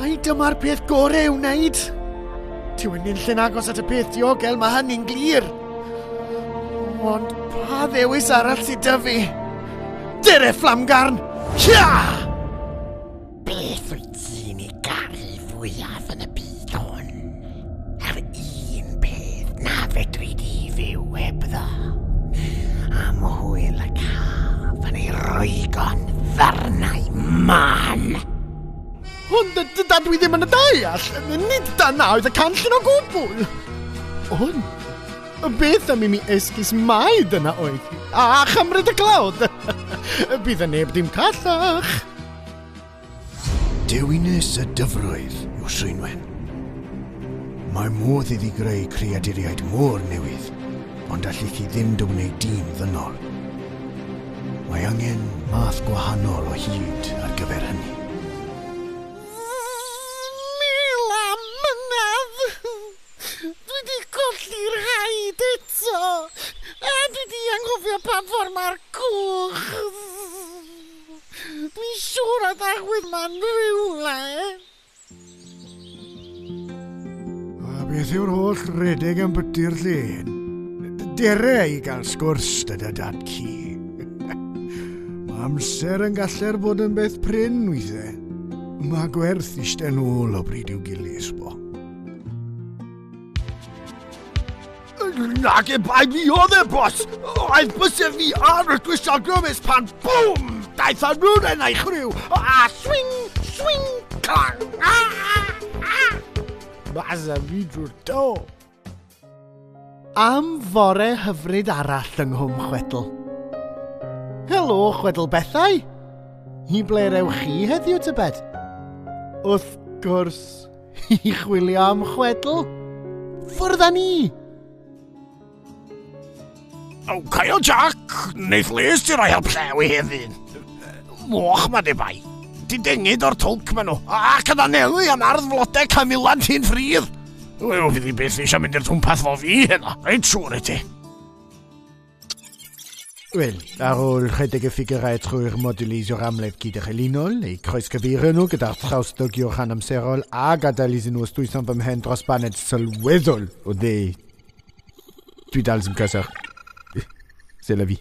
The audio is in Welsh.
Ai dyma'r peth gore i'w wneud? Dyw yn unlle'n agos at y peth diogel, mae hynny'n glir. Ond pa ddewis arall sydd 'da fi? Dere fflamgarn! Hia! Beth wyt ti'n ei garu fwyaf yn y byd hwn? Yr un peth na fedri di fyw hebddo. Am hwyl y caf yn ei rwygo'n ddarnau mân. Ond dyda dwi ddim yn y deall. Nid dyna oedd y cynllun o gwbl. Ond, beth am i mi esgus mai dyna oedd hi, a chymryd y clawdd? Bydd y neb dim callach. Dewines y dyfroedd yw Swynwen. Mae modd iddi greu creaduriaid môr newydd, ond allith hi ddim dy wneud di'n ddynol. Mae angen math gwahanol o hud ar gyfer hynny. Mil a mynadd! Dwi 'di colli'r haid eto! A dwi 'di anghofio pa ffordd mae'r cwch! Dwi'n siŵr oedd arwydd 'ma'n rhywle! A beth yw'r holl redeg am byty'r lle hyn? Dere i gael sgwrs dy dy dad ci. Mae amser yn galler bod yn beth prin weithiau. Mae gwerth eistedd nôl o bryd i'w gilydd, sbo. Nage bai fi oedd e, bos! Oedd bysedd fi ar y gwisgo grymus pan bwm! Daeth y rwren a'i chryw, a swing, swing, clang! Ah, ah! Mas â fi drwy'r to. Am fore hyfryd arall yng Nghwm Chwedl. Helo, Chwedl Bethau! I ble rewch chi heddiw, tybed? Wrth gwrs, I chwilio am chwedl? Ffwrdd â ni! O, Kyle Jack, neith les ti roi help llew i hefyd. Moch ma di bai. Di dengid o'r twlc ma nhw, ac yn anelu am ardd flodau Camilan ti'n ffridd. Wel, fydd hi byth eisiau mynd i'r twmpath fo fi heno, reit siŵr i ti. Wel, ar ôl rhedeg y ffigurau trwy'r moduleisio'r amledd cyd-echelinol, eu croesgyfeirio nhw gyda'r trawsddygio rhan-amserol a gadael iddyn nhw ystwytho'n fy mhen dros baned sylweddol o dde, dwi dal ddim cysur. C'est la vie.